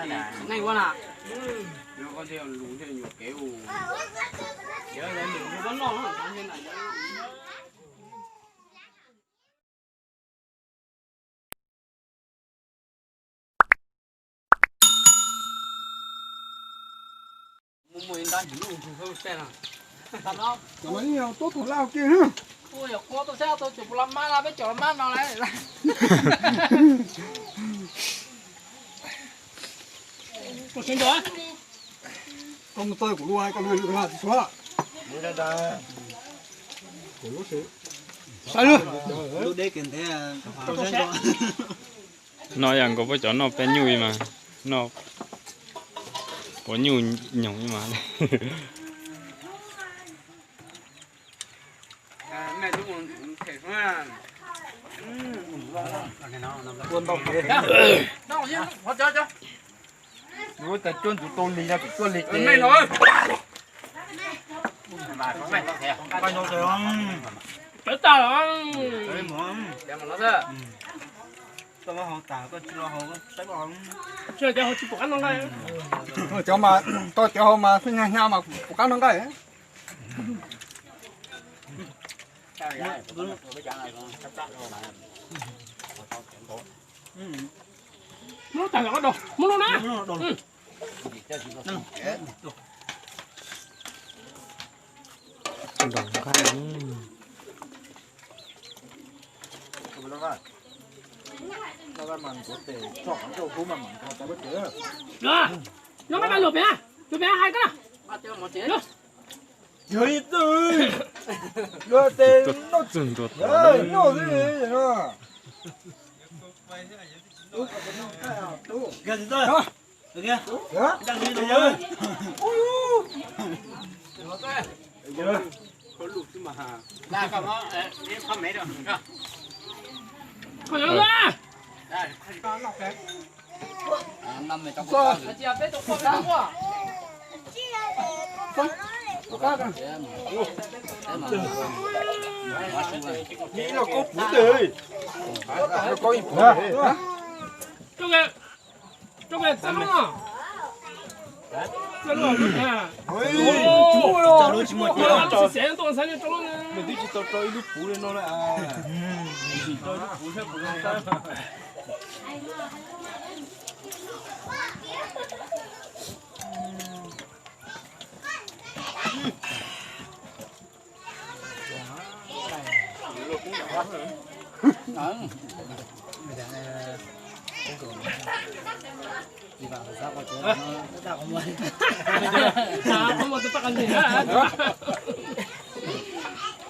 Neeg ua na. Cov no yeej tuab tus laj kiag na. Koj mus txog kuv lub, koj lub lub tsis suav. Kuv lub siv. Saib lub. Noj yam nkaus peb cov noj peb nyuj mas, noj pua nyuj nyoos mas. Cov tas los. Cov mas, tau cov hauv mas xwb nyag nyag mas puas qab noj nqaij. Muab lub tag los, muab lub na. Noj mas luag pem, luag pem hais koj. Yog ib txwg, luag tes noj, noj xwb no. Twb tsis tau rau ib lub puv li no na.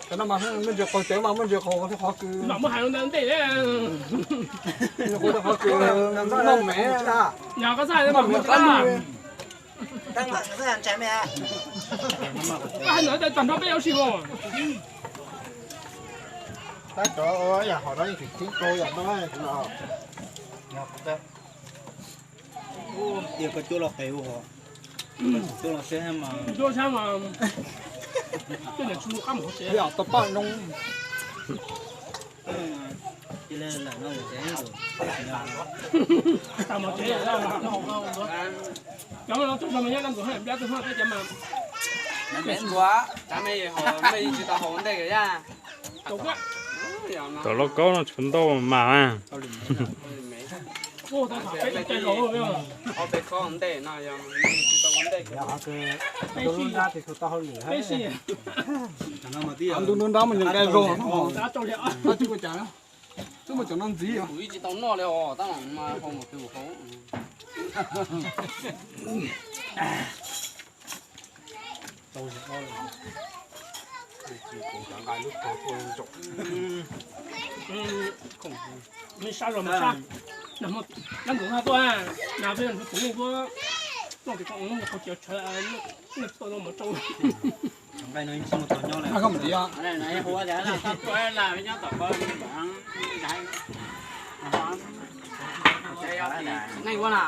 Cov no mas muaj ntsis qaug cawv mas muaj ntsis qaug qhov kws, muaj hais ntej, qhov kws noj me, noj me qab. Tab cov yam hom no yeej tseem ceeb kawg yam no. Tias koj cuab los qes ua hov, cuab los seb mas. Cuab seb mas. Tej niam tsis mus qab mus qhov tsev. Yog tau paj noo. Cia li lawm no ces. Cov no tug zog mas nyob dab ntxuag, nyob dab ntxuag peb cov mas. Cov me ho mej tsis tau haus ntej yaj. Tom lauj kaub no tshuav ntau mas. Ntu nrab mus nyeem nqe zog, tsis ua cas. Twb muaj cov no ntxiv os. Kuv tsis tau noj li os, tab mas haus mus twg haus. Sab los mas sab, dab ntxuag tuaj, nas peb tus kuv noj tias koj ua qhov cawv tshawv, nej tsis tau noj mov rau. Neeg ua na.